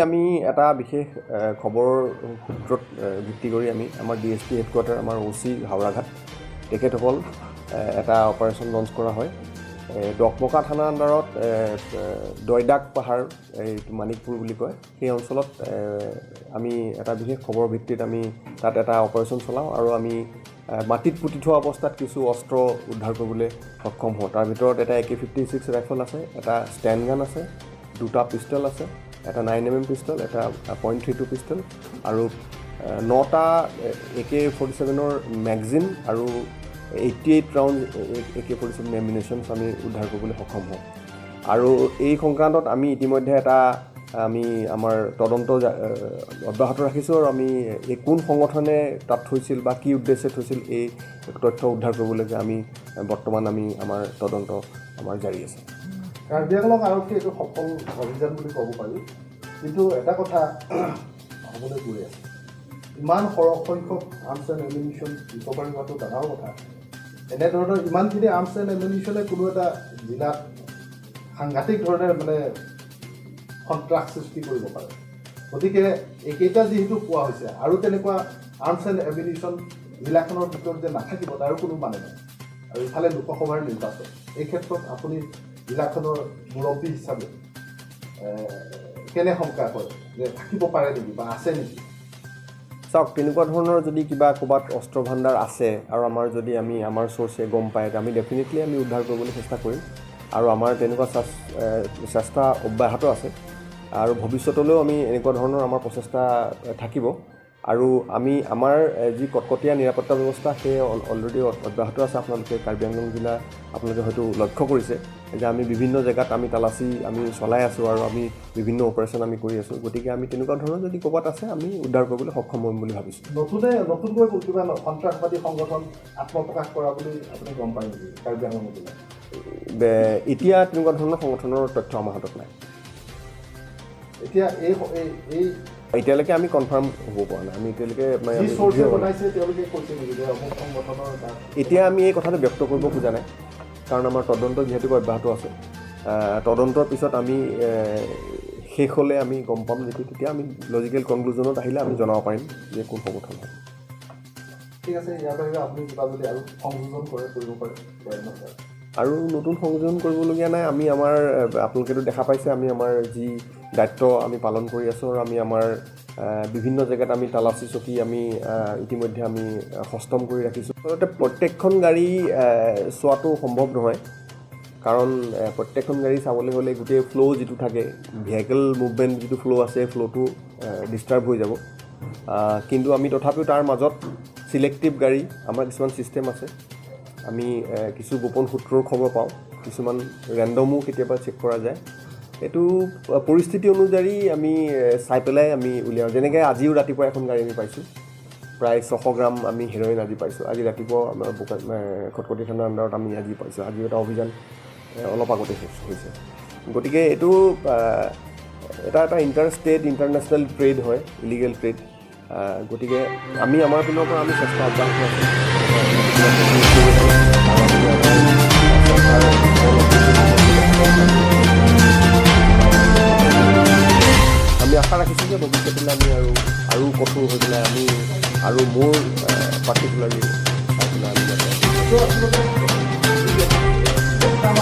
আমি এটা বিশেষ খবৰৰ সূত্ৰত ভিত্তি কৰি আমি আমাৰ ডিএছপি হেডকোৱাৰ্টাৰ, আমাৰ অ' চি হাওৰাঘাট, তেখেতসকল এটা অপাৰেশ্যন লঞ্চ কৰা হয়। ডকমকা থানাৰ আণ্ডাৰত এ, এ, দয়দাক পাহাৰ, এইটো মানিকপুৰ বুলি কয়, সেই অঞ্চলত আমি এটা বিশেষ খবৰৰ ভিত্তিত আমি তাত এটা অপাৰেশ্যন চলাওঁ আৰু আমি মাটিত পুতি থোৱা অৱস্থাত কিছু অস্ত্ৰ উদ্ধাৰ কৰিবলৈ সক্ষম হওঁ। তাৰ ভিতৰত এটা একে 56 ৰাইফল আছে, এটা ষ্টেণ্ড গান আছে, দুটা পিষ্টল আছে, এটা 9 এমএম পিষ্টল, এটা .32 পিষ্টল আৰু নটা একে 47ৰ মেগজিন আৰু 88 ৰাউণ্ড একে 47 এমিনেশ্যনছ আমি উদ্ধাৰ কৰিবলৈ সক্ষম হওঁ। আৰু এই সংক্ৰান্তত আমি ইতিমধ্যে এটা আমি আমাৰ তদন্ত অব্যাহত ৰাখিছোঁ আৰু আমি এই কোন সংগঠনে তাত থৈছিল বা কি উদ্দেশ্যে থৈছিল, এই তথ্য উদ্ধাৰ কৰিবলৈকে আমি বৰ্তমান আমি আমাৰ তদন্ত আমাৰ জাৰি আছে। কাৰ্বি আংলং আৰক্ষী এইটো সফল অভিযান বুলি ক'ব পাৰি। কিন্তু এটা কথা হ'বলৈ গৈ আছে, ইমান সৰহ সংখ্যক আৰ্মছ এণ্ড এমিউনিশ্যন ৰিকভাৰী হোৱাটো ডাঙৰ কথা। এনেধৰণৰ ইমানখিনি আৰ্মছ এণ্ড এমিউনিশ্যনে কোনো এটা জিলাত সাংঘাতিক ধৰণে মানে সন্ত্ৰাস সৃষ্টি কৰিব পাৰে। গতিকে এইকেইটা যিহেতু পোৱা হৈছে আৰু তেনেকুৱা আৰ্মছ এণ্ড এমিউনিশ্যন জিলাখনৰ ভিতৰত যে নাথাকিব, তাৰো কোনো মানে নাই। আৰু ইফালে লোকসভাৰ নিৰ্বাচন, এই ক্ষেত্ৰত আপুনি জিলাখনৰ মুৰব্বী হিচাপে কেনে শংকা কৰে যে থাকিব পাৰে নেকি বা আছে নেকি? চাওক, তেনেকুৱা ধৰণৰ যদি কিবা ক'ৰবাত অস্ত্ৰ ভাণ্ডাৰ আছে আৰু আমাৰ যদি আমি আমাৰ চ'ৰ্চে গম পায়, আমি ডেফিনেটলি আমি উদ্ধাৰ কৰিবলৈ চেষ্টা কৰিম আৰু আমাৰ তেনেকুৱা চেষ্টা অব্যাহত আছে আৰু ভৱিষ্যতলৈও আমি এনেকুৱা ধৰণৰ আমাৰ প্ৰচেষ্টা থাকিব। আৰু আমি আমাৰ যি কটকটীয়া নিৰাপত্তা ব্যৱস্থা, সেই অলৰেডি অব্যাহত আছে। আপোনালোকে কাৰ্বি আংলং জিলা আপোনালোকে হয়তো লক্ষ্য কৰিছে যে আমি বিভিন্ন জেগাত আমি তালাচী আমি চলাই আছোঁ আৰু আমি বিভিন্ন অপাৰেশ্যন আমি কৰি আছোঁ। গতিকে আমি তেনেকুৱা ধৰণৰ যদি ক'ৰবাত আছে, আমি উদ্ধাৰ কৰিবলৈ সক্ষম হ'ম বুলি ভাবিছোঁ। নতুনকৈ কিবা সন্ত্ৰাসবাদী সংগঠন আত্মপ্ৰকাশ কৰা বুলি আপুনি গম পায় নেকি কাৰ্বি আংলং জিলাত? এতিয়া তেনেকুৱা ধৰণৰ সংগঠনৰ তথ্য আমাৰ হাতত নাই। এতিয়া এই এই এই এতিয়ালৈকে আমি কনফাৰ্ম হ'ব পৰা নাই। আমি এতিয়ালৈকে মানে যি আমি চ'ৰ্চে বুজিব পৰা নাই। বনাইছে, তেওঁলোকে কৈছে নেকি যে অমুক সংগঠনৰ তাত? এতিয়া আমি এই কথাটো ব্যক্ত কৰিব খোজা নাই, কাৰণ আমাৰ তদন্ত যিহেতুকে অব্যাহত আছে। তদন্তৰ পিছত আমি শেষ হ'লে আমি গম পাম যেতিয়া, তেতিয়া আমি লজিকেল কনক্লুজনত আহিলে আমি জনাব পাৰিম যে কোন সংগঠন হয়। ঠিক আছে। ইয়াৰ বাহিৰে আপুনি কিবা যদি আৰু সংযোজন কৰে, কৰিব পাৰে। ধন্যবাদ। আৰু নতুন সংযোজন কৰিবলগীয়া নাই। আমি আমাৰ আপোনালোকেতো দেখা পাইছে, আমি আমাৰ যি দায়িত্ব আমি পালন কৰি আছোঁ আৰু আমি আমাৰ বিভিন্ন জেগাত আমি তালাচী চকী আমি ইতিমধ্যে আমি সষ্টম কৰি ৰাখিছোঁ। আচলতে প্ৰত্যেকখন গাড়ী চোৱাটো সম্ভৱ নহয়, কাৰণ প্ৰত্যেকখন গাড়ী চাবলৈ হ'লে গোটেই ফ্ল' যিটো থাকে, ভেহিকেল মুভমেণ্ট যিটো ফ্ল' আছে, সেই ফ্ল'টো ডিষ্টাৰ্ব হৈ যাব। কিন্তু আমি তথাপিও তাৰ মাজত চিলেক্টিভ গাড়ী, আমাৰ কিছুমান ছিষ্টেম আছে। আমি কিছু গোপন সূত্ৰৰ খবৰ পাওঁ, কিছুমান ৰেণ্ডমো কেতিয়াবা চেক কৰা যায়। এইটো পৰিস্থিতি অনুযায়ী আমি চাই পেলাই আমি উলিয়াওঁ। যেনেকৈ আজিও ৰাতিপুৱা এখন গাড়ী আমি পাইছোঁ, প্ৰায় 600 গ্ৰাম আমি হেৰইন আজি পাইছোঁ। আজি ৰাতিপুৱা আমাৰ বোকা খটখটি থানাৰ আণ্ডাৰত আমি আজি পাইছোঁ। আজিও এটা অভিযান অলপ আগতে শেষ হৈছে। গতিকে এইটো এটা এটা ইণ্টাৰ ষ্টেট ইণ্টাৰনেশ্যনেল ট্ৰেড হয়, ইলিগেল ট্ৰেড। গতিকে আমি আমাৰ পিনৰ পৰা আমি চেষ্টা অব্যাহত আছে আৰু আমি আমাৰ চৰকাৰ আমি আশা ৰাখিছোঁ যে ভৱিষ্যতলৈ আমি আৰু আৰু কঠোৰ হৈ পেলাই আমি আৰু মোৰ পাৰ্টিকুলাৰলি চাই পেলাই আমি যাতে এইটো আচলতে